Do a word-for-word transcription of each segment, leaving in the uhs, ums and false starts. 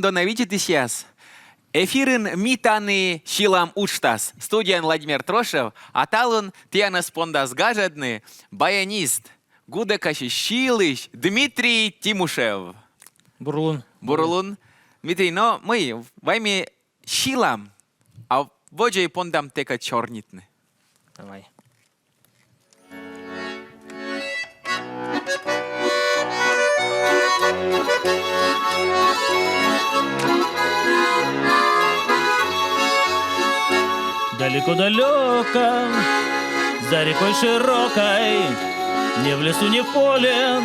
Дона вичӧтысьяс. Эфирын «Ми тані сьылам» уджтас. Студияын Владимир Трошев, а талун тіянӧс пондас гажӧдны баянист, гудӧкасьысь, сьылысь Дмитрий Тимушев. Бур лун. Бур лун. Дмитрий, но мый, вай ми сьылам, а водзӧ пондам тэкӧд сёрнитны. Давай. Далеко-далеко, за рекой широкой, не в лесу, не в поле,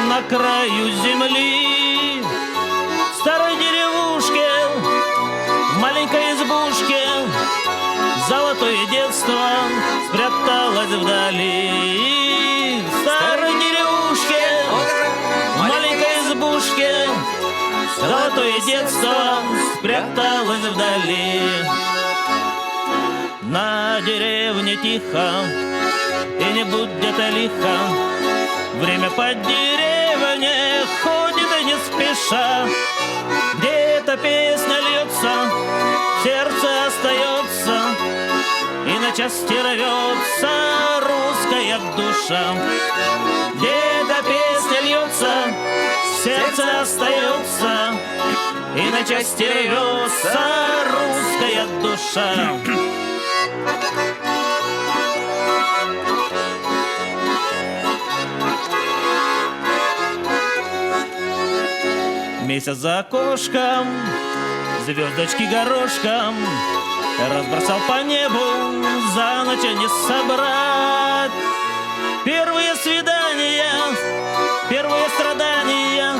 на краю земли, в старой деревушке, в маленькой избушке, золотое детство спряталось вдали. В старой деревушке, в маленькой избушке, золотое детство спряталось вдали. На деревне тихо, и не будет лихо. Время по деревне ходит не спеша. Где-то песня льется, в сердце остается, и на части рвется русская душа. Где-то песня льется, в сердце остается, и на части рвется русская душа. Месяц за окошком, звездочки горошком разбросал по небу, за ночь не собрать. Первые свидания, первые страдания,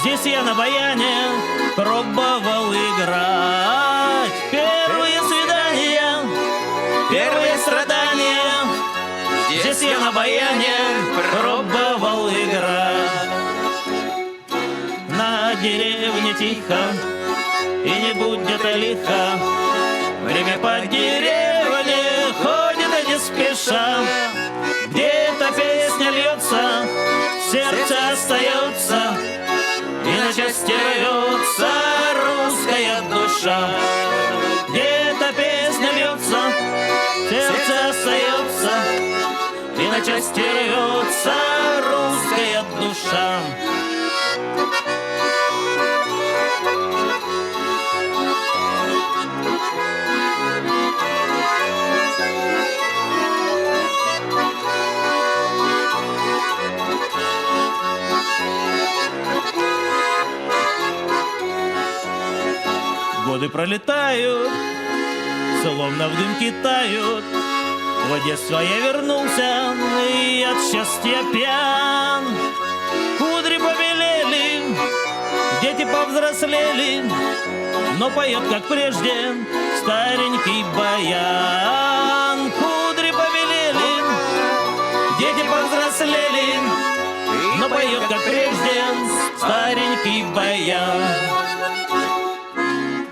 здесь я на баяне пробовал играть. Первые свидания, первые страдания, здесь я на баяне пробовал играть. На деревне тихо, и не будет лихо. Время по деревне ходит не спеша. Где-то песня льется, в сердце остается, и на части рвется русская душа. Где-то песня льется, в сердце остается, и на части рвется русская душа. Годы пролетают, словно в дымке тают. В детство я вернулся и от счастья пьян. Кудри побелели, дети повзрослели, но поет, как прежде, старенький баян. Кудри побелели, дети повзрослели, но поет, как прежде, старенький баян.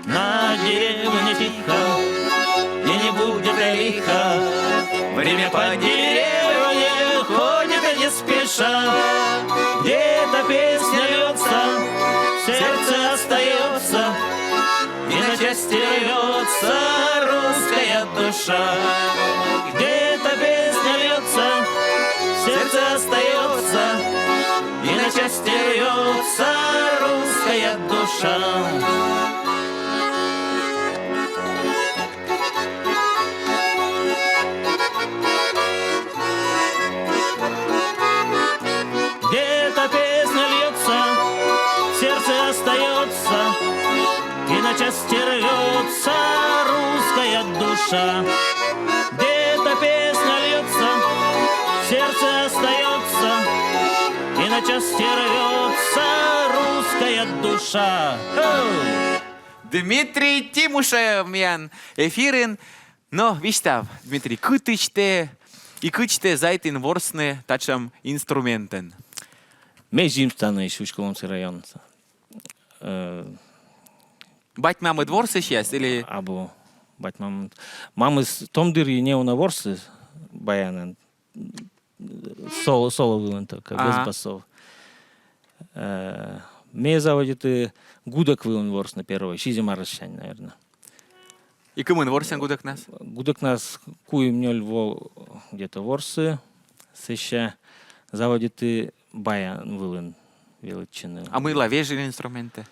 На деревне тихо, и не будет лихо. Время по деревне ходит не спеша. Где-то песня льется, в сердце остается, и на части рвется русская душа. Где-то песня льется, в сердце остается, и на части рвется русская душа. Где-то песня льется, в сердце остается, и на части рвется русская душа. Где-то песня льется, в сердце остается, и на части рвется русская душа. Оу! Дмитрий Тимушев миян эфирын. Но висьтав, Дмитрий, кытысь тэ и кыдз тэ заводитін ворсны татшӧм инструментӧн? Ме Зимстанысь, Усть-Куломский район. Э, Бать-мамыд ворсысьяс или? Абу, бать-мамыд. Мамыс том дырйи неуна ворсіс баянӧн. Соло, соло вылын только, без басов. Э, Ме заводиті гудӧк вылын ворсны первой, сизим арӧссянь, наверно. И кымын ворсян гудӧкнас? Гудӧкнас куим-нёль во где-то ворсі, сэсся заводиті баян вылын велӧдчыны. А мыйла вежлін инструментӧ?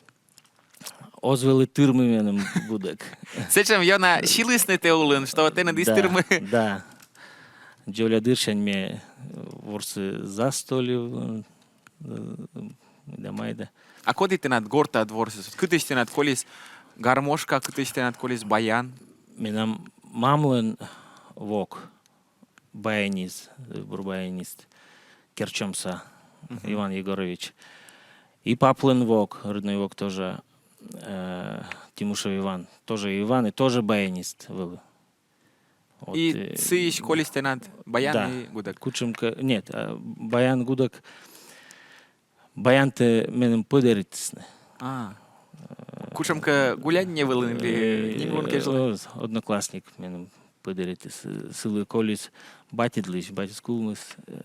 Оз вӧлі тырмы меным гудӧк. Сэтшӧм ёна силісны тэ улын, что тэныд эз тырмы. Да. Дзоля дырсянь ме ворсі застолье, э, да майда. А коді тэнад гортад ворсіс? Кытысь тэнад колис гармошка, кытысь тэнад колис баян? Менам мамлӧн вок баянист, э, бур баянист, Керчомса Иван Егорович. И паплӧн вок, родной вок тоже, э, Тимушев Иван. Тоже Иван и тоже баянист вӧлі. Вот, И э, сыысь колис тэнад баян да. И гудӧк? Кутшӧмкӧ, нет, а, баян, гудӧк. Баянтӧ меным подаритісны. А. Кутшӧмкӧ гуляньӧ вылын ли Э, нимлун кежлӧ? Э, одноклассник меным подаритіс. Сылы колис батьыдлысь, батьыс кулмис, э,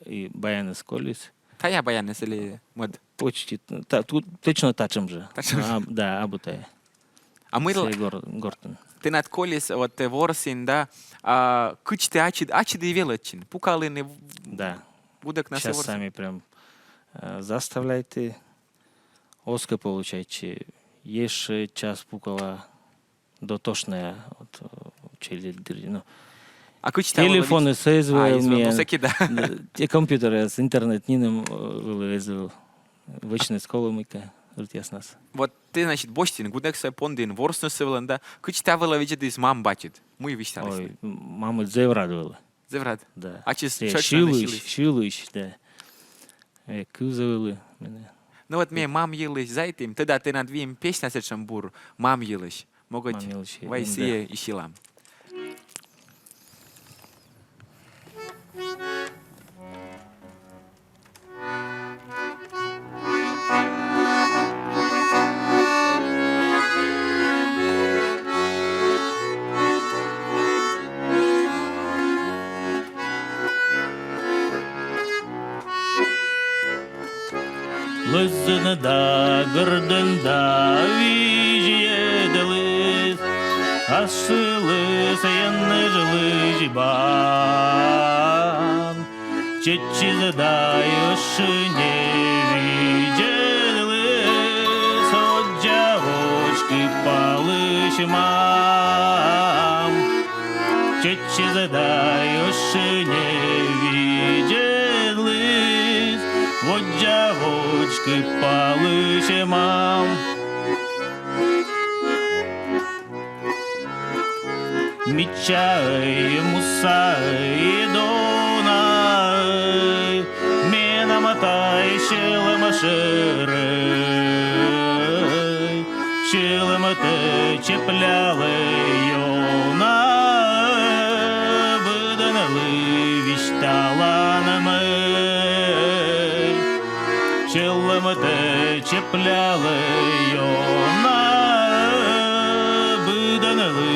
и баяныс колис. Тая баяныс или мӧд? Почти, та-, ту-, точно татшӧм жӧ. Татшӧм жӧ. А, да, абу тая. А мыйла Сійӧ гор-, гортын. Тэнад колис, вот тэ ворсін, да, а кыдз тэ ачыд, ачыд и велӧдчин, пукалін и Да. гудӧкнас и Сейчас ворсін? Сами прям, э, заставляйті. Оз кӧ получайтчы, ещӧ час пукала, дотошная, вот, э, челядь дырйи, ну. А кыдз та Телефоныс эз вӧв. А, эз вӧв, ну, сэки, да. Те компьютеръяс, интернет нинӧм, э, вӧлі эз вӧв. Вӧчныс колӧ мыйкӧ, ӧтаръяснас. Вот тэ, значит, босьтін гудӧксӧ, пондін ворснысӧ вылын, да. Кыдз та вылӧ видзӧдіс мам-батьыд? Мый висьталісны? Ой, мамыд зэв рад вӧлі. Зэв рад. Да. Ачыс Э, тшӧтш на сьылысь, сьыліс. Сьылысь, да. Э, кывзӧ вӧлі менӧ. Ну вот ме мам йылысь заводим, тӧда, тэнад выйым песня сэтшӧм бур, мам йылысь. Могӧть, Мам йылысь, вай да. Сійӧ и сьылам. Лӧзӧн да гӧрдӧн да визьӧдліс, ас сылы сійӧн нӧжлысь бан. Чеччис да ӧшинь видзӧдліс, воддза водз кыпалысь мам. Чеччис да ӧшинь видзӧдліс, воддза водз кыпалысь мам. Мичаӧй, мусаӧй, донаӧй, менам тай сьӧлӧм шӧрӧй. Сьӧлӧмтӧ чеплялӧй ёна, быдӧнлы висьталан мый. Сьӧлӧмтӧ чеплялӧй ёна, быдӧнлы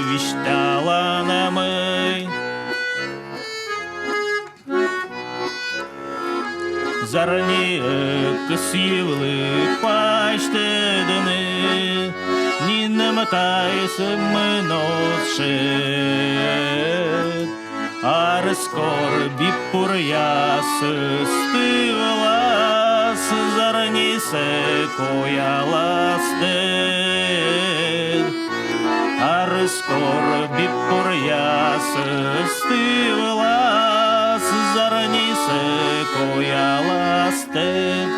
висьталан мый. Зарни кӧсйывлі пасьтӧдны, нинӧм тай сӧмын оз шед. Арыс кор биппуръяс ыстывлас, зарнисӧ коялас тэд. Арыс кор биппуръяс ыстывлас, зарнисӧ коялас тэд.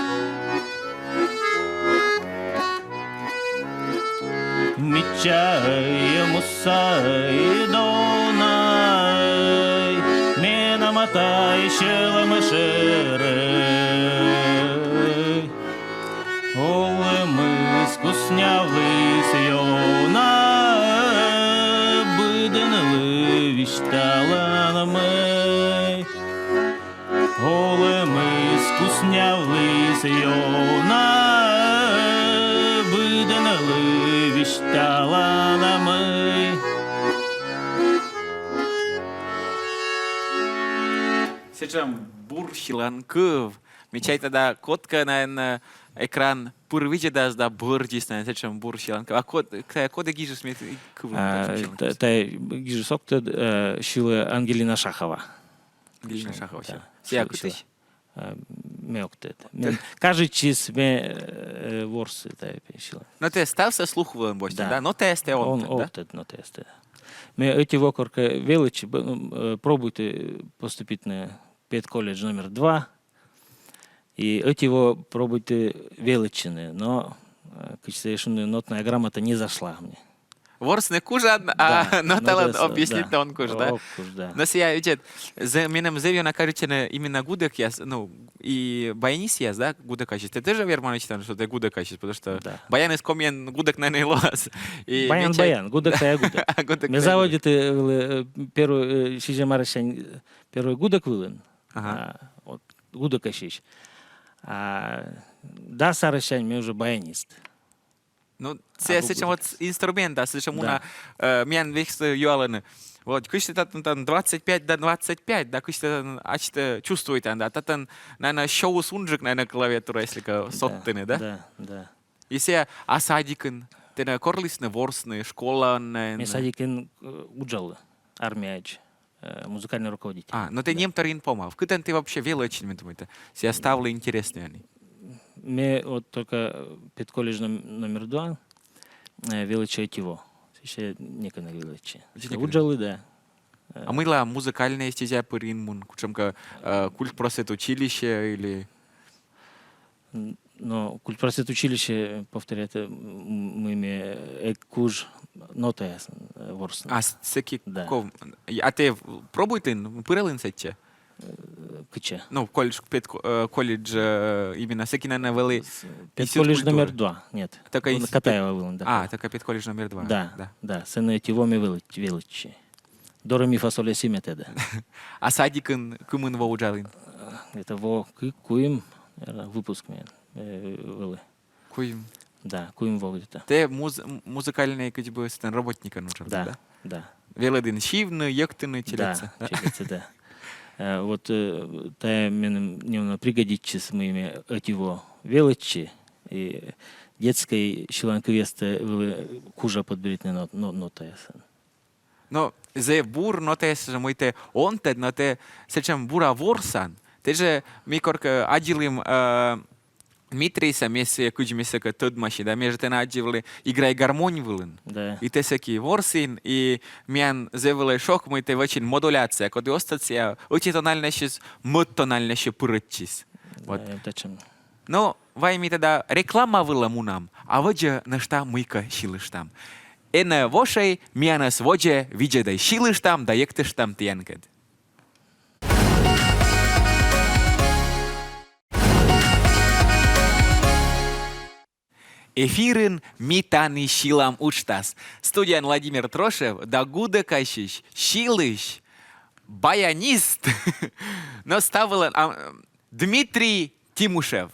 Мичаӧй, мусаӧй, донаӧй, менам тай сьӧлӧм шӧрӧй. Олӧмыс куснявліс ёна, быдӧнлы висьталан мый. Олӧмыс куснявліс ёна, быдӧнлы висьталан мый. Сэтшӧм бур сьыланкыв. Ме чайта да, кодкӧ, наверно, экран пыр видзӧдас да бӧрдис, наверно, сэтшӧм бур сьыланкыв. А код, кодӧс гижис, ме и кывлі. А, та, та гижис ог тӧд, э, сьылӧ Ангелина Шахова. Ангелина Шахова. Да. Сійӧ кытысь? Э, ме ог тӧд. Мен кажитчис, ме, э, ворсі тайӧ песня. Но тэ ставсӧ слух вылын босьтін, да? Но тэ эстӧ он, он тӧд, да? Ог тӧд, но тэ эстӧ. Ме ӧти во коркӧ велӧдчи, б-, ну, э, пробуйті поступитны педколледж номер два. И ӧти во пробуйті велӧдчыны, но, э, кыдз сійӧ шуны, нотная грамота не зашла мне. Ворсны кужан, а ноталӧн объяснитны он куж, да? Ог куж, да. Но сійӧ, видзӧд, зэ-, меным зэв ёна кажитчӧны именно гудӧкъяс, ну, и баянистъяс, да, гудӧкасьыс. Тэ тоже верман висьтавны, что тэ гудӧкасьыс, потому что баяныс комиӧн гудӧк, наверно, и лоас. И баян, баян, гудӧк тайӧ гудӧк. Гудӧк тайӧ гудӧк. Ме заводиті, э, первой, э, сизим арӧссянь, э, первой гудӧк вылын. Ага. А, вот, гудӧкасьысь. А дас арӧссянь ме уже баянист. Ну, сійӧ сэтшӧм вот инструмент, да, сэтшӧм уна, э, миян век юалӧны. Вот, кыдз тэ татӧн, там, двадцать пять да двадцать пять, да, кыдз тэ татӧн ачыд чувствуйтан, да, татӧн, наверно, сёыс унджык, наверно, клавиатура, если кӧ содтыны, да? Да, да. И сійӧ, а садикын, тэнӧ корлісны ворсны, школаын, наверно. Ме садикын, э, уджалі армияӧдз, э, музыкальный руководитель. А, но тэ немтор ин помав. Кытӧн тэ вообще велӧдчин, ме думайта, сійӧ ставлы интереснӧй ӧні? Ме вот только педколледж ном-, номер два, э, велӧдчи ӧти во. Сэсся некӧн эг велӧдчы. Уджалі, да. А мыйла музыкальнӧй стезя пыр ин мун, кутшӧмкӧ, э, культпросветучилище или? Н-, но культпросветучилище, повторяю, это, м, мый ме эг куж нотаясӧн, э, ворсны. А, с-, сэки ков-, а тэ пробуйтін, пыралін сэтчӧ? Э, кытчӧ? Ну, колледж, пед-, э, колледж, э, именно сэки, наверно, вӧлі институт культуры. Педколледж номер два, нет. Только институт. Катаева вылын, да. А, только педколледж номер два. Да, да. Сэні ӧти во ме велӧд-, велӧдчи. До, ре, ми, фа, соль, ля, си ме тӧда. А садикын кымын во уджалін? Это во кы-, куим, наверно, выпуск миян, э, вӧлі. Куим. Да, куим во где-то. Тэ муз-, м-, музыкальнӧй кыдз бы сэтӧн работникӧн уджалін, да? Да, да. Велӧдін сьывны, йӧктыны, челядьсӧ. Да, челядьсӧ, да. Э, вот, э, тайӧ меным неуна пригодитчис, мый ме ӧти во велӧдчи, и детскӧй сьыланкывъястӧ вӧлі кужа подберитны нот-, но-, нотаясӧн. Но зэв бур нотаяс жӧ, мый тэ он тӧд, но тэ сэтшӧм бура ворсан. Тэ жӧ, ми коркӧ аддзылім, э, Дмитрийсӧ, ме сійӧс кыдз ме сэкӧ тӧдмаси, да, ме жӧ тэнӧ аддзывлі «Играй, гармонь» вылын. Да. И тэ сэки ворсін, и миян зэв вӧлі шок, мый тэ вӧчин модуляция, коді оз тӧд, сійӧ ӧти тональносьыс мӧд тональносьӧ пырӧдчис. Вот. Да, тӧдчӧ. Но вай ми тӧда реклама вылӧ мунам, а водзӧ нӧшта мыйкӧ сьылыштам. Энӧ вошӧй, миянӧс водзӧ видзӧдӧй, сьылыштам да йӧктыштам тіянкӧд. Эфирын «Ми тані сьылам» уджтас. Студияын Владимир Трошев да гудӧкасьысь, сьылысь, баянист. Но став вылын, а, Дмитрий Тимушев.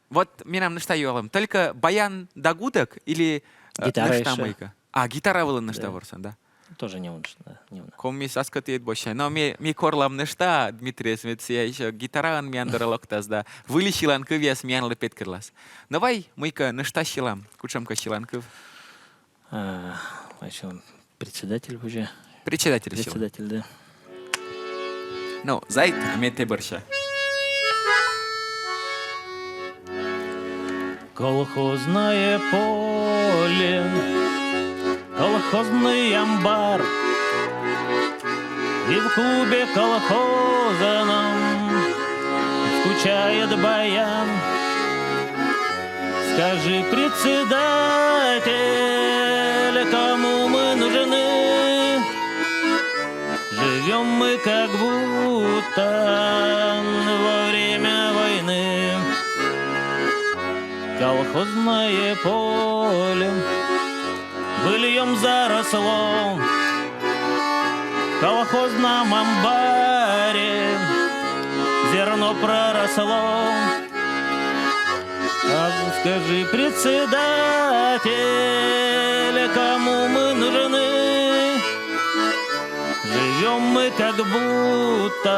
Вот менам нӧшта юалӧм. Только баян да гудӧк или, э, нӧшта мыйкӧ? А, гитара вылын нӧшта ворсан, да? Тоже неуна, да, неуна. Комиыс ас кӧть ӧд босьтчы. Но ми, ми корлам нӧшта Дмитрийӧс, мед сійӧ ещё гитараӧн миян дорӧ локтас да выль сьыланкывъяс миянлы петкӧдлас. Но вай мыйкӧ нӧшта сьылам. Кутшӧмкӧ сьыланкыв? А, ещё председатель уже. Председатель сьылам. Председатель, да. Ну, зайт, а ме тэ бӧрся. Колхозное поле, колхозный амбар. И в клубе колхозном скучает баян. Скажи, председатель, кому мы нужны? Живём мы как будто во время войны. Колхозное поле быльём заросло. В колхозном амбаре зерно проросло. А скажи, председатель, кому мы нужны? Живем мы как будто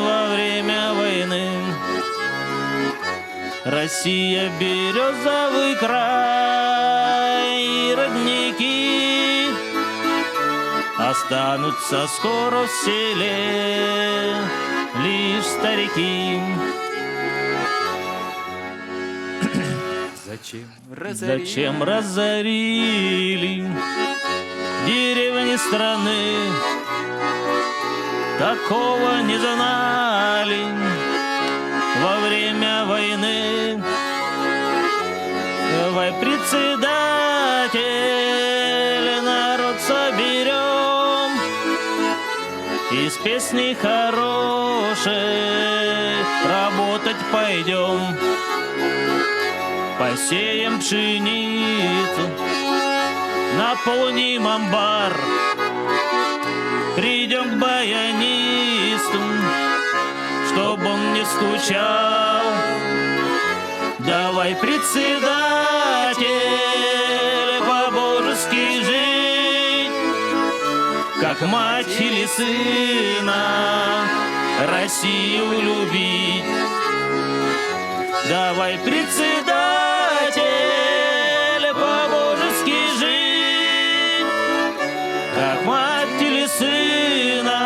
во время войны. Россия, березовый край, родники. Останутся скоро в селе лишь старики. Зачем? Зачем разорили деревни страны? Такого не знали во время войны. Давай, председатель, народ соберем, из песни хороших работать пойдем. Посеем пшеницу, наполним амбар, придем к баянисту, чтоб он не стучал. Давай, председатель, по-божески жить, как мать или сына Россию любить. Давай, председатель, по-божески жить, как мать или сына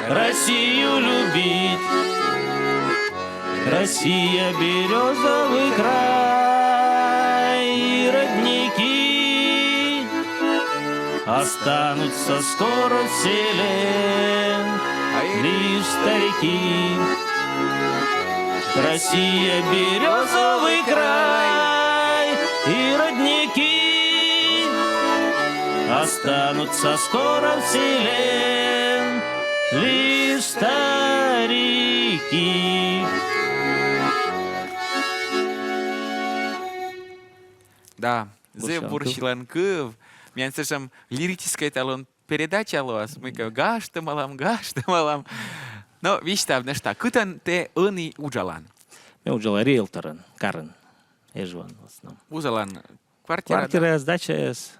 Россию любить. Россия, березовый край, и родники. Останутся скоро в селе лишь старики. Россия, березовый край, и родники. Останутся скоро в селе лишь старики. Да, зэв бур сьыланкыв. Миян сэтшӧм лирическӧй талун передача лоас. Мыйкӧ гажтӧмалам, гажтӧмалам. Но висьтав нӧшта, кытӧн тэ ӧні уджалан? Ме уджала риэлторӧн, карын, Эжваын в основном. Вузалан квартира, да? Квартираяс, дачаяс.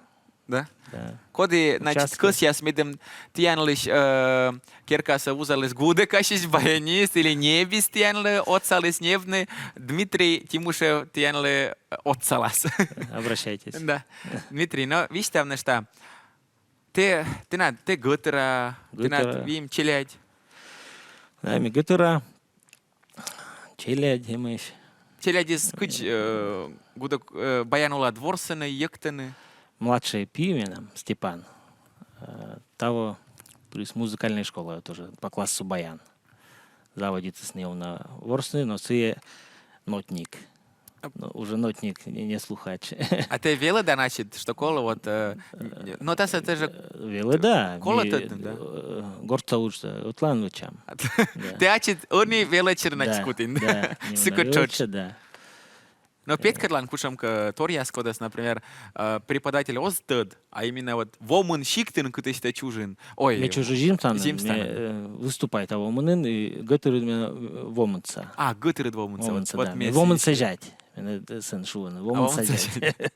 Да? Да. Коді, значит, участки. Кӧсъяс, медым тіянлысь, э, керкасӧ вузаліс гудӧкасьысь, баянист или ньӧбис тіянлы, отсаліс ньӧбны, Дмитрий Тимушев тіянлы, э, отсалас. Обращайтесь. Да. Дмитрий, но висьтав нӧшта. Тэ, тэнад, тэ гӧтыра, тэнад... Гӧтыра. Вим челядь. Да, ми гӧтыра. Челядь эмӧсь. Челядьыс кыдз, э, гудӧк, э, баян улад ворсӧны, йӧктӧны? Младшӧй пи менам, Степан, э, таво пырис музыкальнӧй школаӧ тоже, по классу баян. Заводитіс неуна ворсны, но сійӧ нотник. А... Ну, уже нотник, не, не слухач. А тэ велӧдан ачыд, что колӧ вот, э, нотасӧ тэ жӧ... Э, велӧда. Колӧ тӧдны, да? Э, гортса уджсӧ ӧтлаын вӧчам. А тэ, да, тэ ачыд ӧні велӧдчыр, значит, кутін. Да, да, сыкӧд тшӧтш. Да. Но петкӧдлан кутшӧмкӧ торъяс, кодӧс, например, э, преподаватель оз тӧд, а именно вот вомын сиктын, кытысь тэ чужин. Ой, ме чужи Зимстан, Зимстан. Ме, э, выступайта вомынын, и гӧтырыд ме, э, вомынса. А, гӧтырыд вомынса. Вомынса, вот, да. Вот ме вомынса зять. Менӧ, э, сэн шуӧны, а, вомынса зять. Вомынса зять.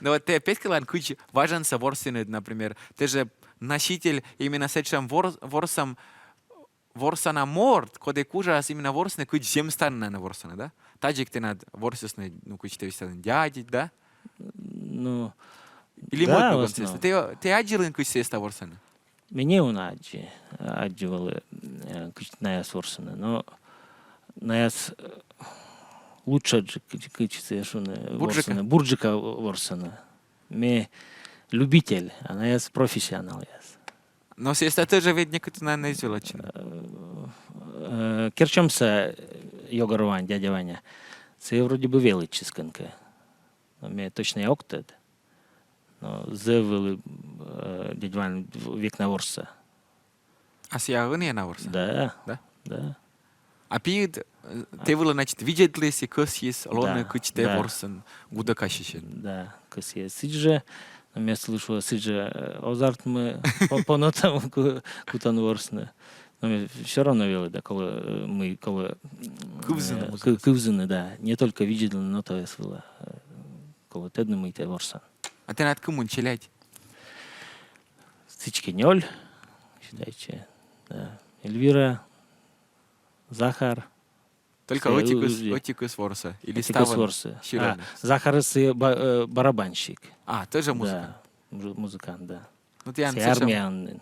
Но вот тэ петкӧдлан, кыдз важӧнсӧ ворсіныд, например, тэ жӧ носитель именно сэтшӧм вор-, ворсӧм, ворсана морт, коді кужас именно ворсны, кыдз Зимстанын ворсӧны, да? Тадзи эг тэнад ворсісны, ну, кыдз тэ висьталін, дядьыд, да? Ну, или да, мӧд ногӧн в основном. Тэ, тэ аддзылін, кыдз сійӧс тан ворсӧны? Ме неуна аддзи, аддзи вӧлі, э, кыдз наяс ворсӧны, но наяс, э, лучше жӧ, кыдз, кыдз сійӧ шуны, бурджыка ворсӧны, бурджыка ворсӧны. Ме любитель, а наяс профессионалъяс. Но сійӧс тан тоже ведь некытӧн на эз велӧдчыны. Э, э, керчӧмса Ёгор Вань, дядя Ваня, сійӧ вроде бы велӧдчис кӧнкӧ. Но ме точно ог тӧд. Но зэв вӧлі, э, дядя Вань век на ворсӧ. А сійӧ ӧні на ворсӧ? Да. Да? Да. А пиыд, э, тэ вылӧ, значит, видзӧдліс и кӧсйис лоны, да, кыдз тэ, да, ворсін, гудӧкасьысьыд. Да, кӧсйис. Сідз жӧ, но ме слышу, сідз жӧ, э, оз артмы по, по нотам ку-, кутан ворсны. Но ме всё равно велӧда, колӧ, э, мый, колӧ, э, кывзыны, кы-, музыкасӧ. Кывзыны, да. Не только видзӧдлыны нотаяс вылӧ, э, колӧ тӧдны, мый тэ ворсан. А тэнад кымын челядь? Сідзкӧ нёль, считайте. Да. Эльвира, Захар. Только ӧтикыс, ӧтикыс ворсӧ. Или ӧтикыс ставӧн ворсӧ. А, Захарыс, э, ба-, э, барабанщик. А, тоже музыкант? Да, музы-, музыкант, да. Ну, тіян сэтшӧм армияын.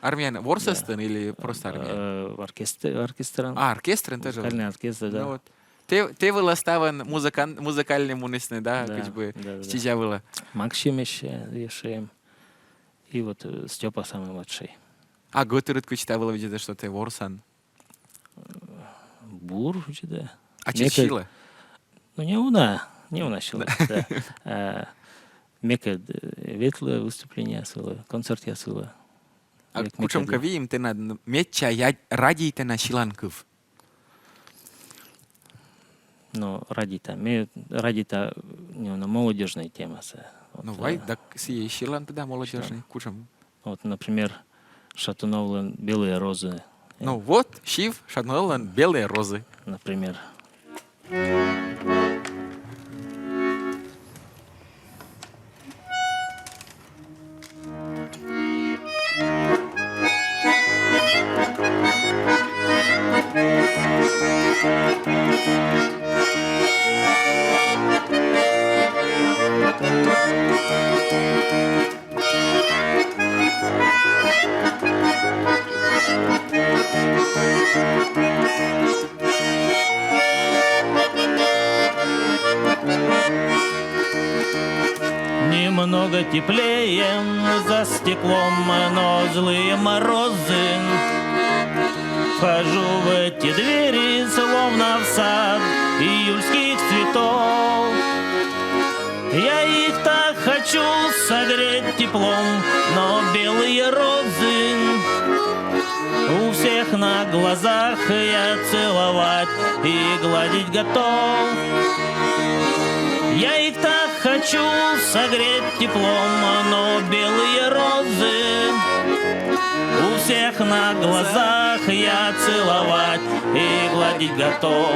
Армияын ворсӧ сэтӧн или просто армияын? Э, оркестр, оркестрын. А, оркестрын тоже. Музыкальный оркестр, да. Ну вот. Тэ, тэ вылӧ ставӧн музыкант, музыкальный мунісны, да, да, как бы, да, да, стезя вылӧ. Максим ещё, ещё. И вот, э, Стёпа самый младший. А гӧтырыд кыдз та вылӧ видзӧдӧ, что тэ ворсан? Бур видзӧдӧ. А мекӧд сьылӧ? Ну, неуна, неуна сьылӧ, да. А, мекӧд, э, ветлӧ выступленияяс вылӧ, концертъяс вылӧ. А кутшӧмкӧ виим тэнад, н-, медся я-, радейтана сьылан кыв? Ну, радейта. Ме радейта, неуна, молодёжнӧй темасӧ. Ну, вот, вай, э, так сійӧ сьылан тыда молодёжнӧй, кутшӧм. Вот, например, Шатуновлӧн «Белые розы». Ну вот, сьыв Шатуновлӧн «Белые розы». Например. Немного теплее за стеклом, но злые морозы. Вхожу в эти двери, словно в сад июльских цветов. Я их так хочу согреть теплом, но белые розы у всех на глазах я целовать и гладить готов. Я их так хочу согреть теплом, но белые розы у всех на глазах я целовать и гладить готов.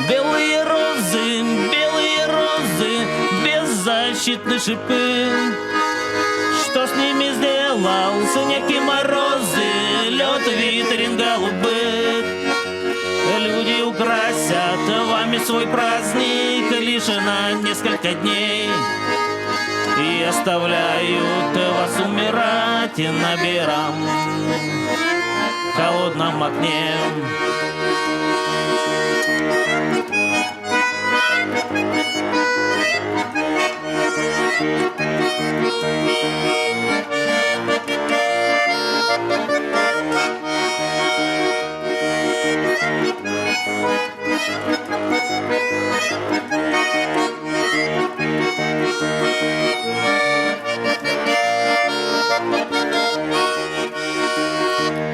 Белые розы, белые розы, беззащитные шипы. Что с ними сделал снег и морозы, лёд, ветрин, голубых? Люди украсят вами свой праздник лишь на несколько дней и оставляют вас умирать на белом холодном окне.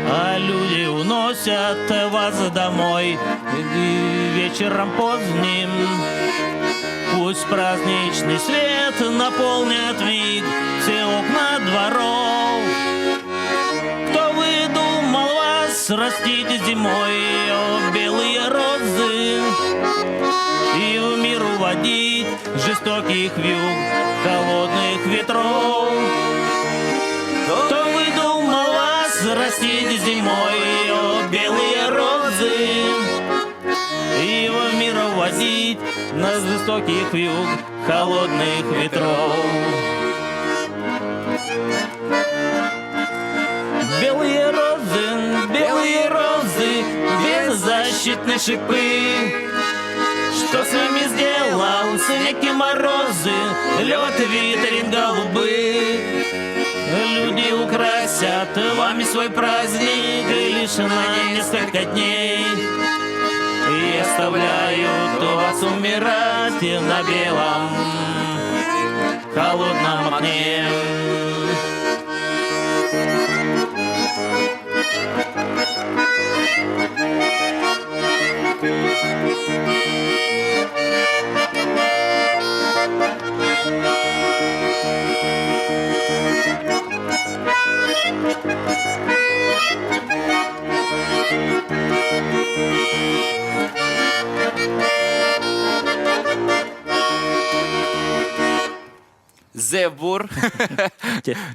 А люди уносят вас домой вечером поздним. Пусть праздничный свет наполнит вмиг все окна дворов. Кто выдумал вас растить зимой, о, белые розы, и в мир уводить жестоких вьюг, холодных ветров? Кто выдумал вас растить зимой, о, белые розы, и в мир уводить нас жестоких вьюг, холодных ветров? Белые розы, белые розы, беззащитные шипы. Что с вами сделал снег и морозы, лёд, ветрин, голубых? Люди украсят вами свой праздник лишь на несколько дней и оставляют вас умирать на белом холодном окне. Зэв бур.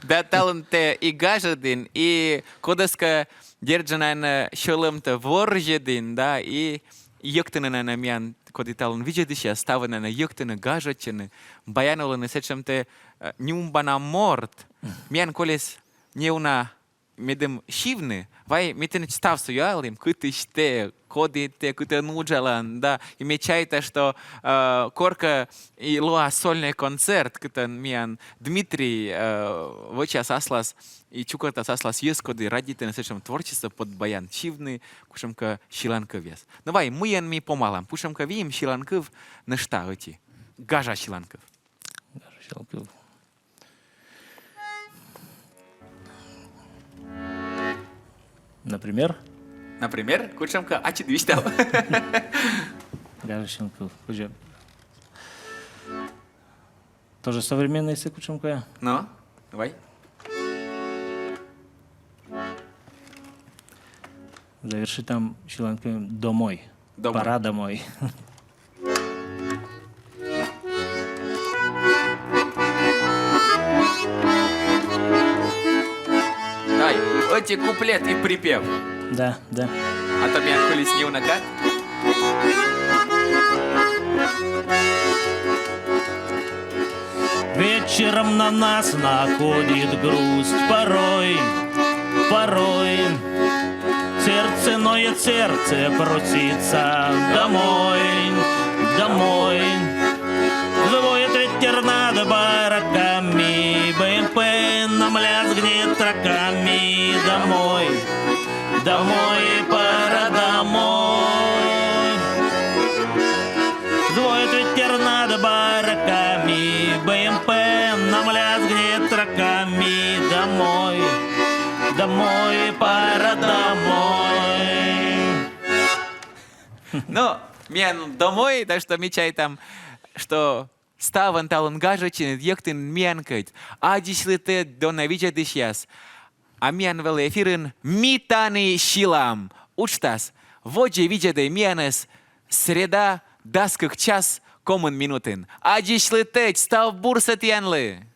Да талун тэ и гажӧдін, и кодӧскӧ, дерт жӧ, наверно, сьӧлӧмтӧ ворзьӧдін, да, и йӧктыны, наверно, миян, коді талун видзӧдысьяс, ставӧн, наверно, йӧктыны, гажӧдчыны, баян олыны сэтшӧмтӧ, э, нюмбана морт. Миян колис неуна медым сьывны, вай ми тэнӧ ставсӧ юалім, кытысь тэ, коді тэ, кытӧн уджалан, да, и ме чайта, что, э, коркӧ и лоас сольный концерт, кытӧн миян Дмитрий, э, вӧчас аслас и чукӧртас аслас йӧз, коді радейтӧны сэтшӧм творчество под баян, сьывны кутшӧмкӧ сьыланкывъяс. Но вай, мыйӧн ми помалам, кутшӧмкӧ виим сьыланкыв нӧшта ӧти. Гажа сьыланкыв. Гажа сьыланкыв. Например? Например, кутшӧмкӧ, ачыд висьтав. Гажа сьыланкыв. Тоже современный, если кутшӧмкӧ. Ну, давай. Завершитам сьыланкывъяс «Домой». Домой. Пора домой. Ай, ӧти куплет и припев. Да, да. А то миян колис неуна кад. Вечером на нас находит грусть порой, порой. Сердце ноет, сердце просится домой, домой. Взвоет ветер над бараками, Б М П нам лязгнет рогами. Домой, домой, пора домой. Взвоет ветер над бараками, Б М П нам лязгнет рогами. Домой, домой, пора домой. Но миян домой, так что ми чайтам, что ставӧн талун гажӧдчинныд, йӧктінныд миянкӧд. Аддзысьлытӧдз, дона видзӧдысьяс. А миян вӧлі эфирын «Ми тані сьылам». Уджтас, водзӧ видзӧдӧй миянӧс среда, дас кык час комын минутын. Аддзысьлытӧдз, став бурсӧ тіянлы!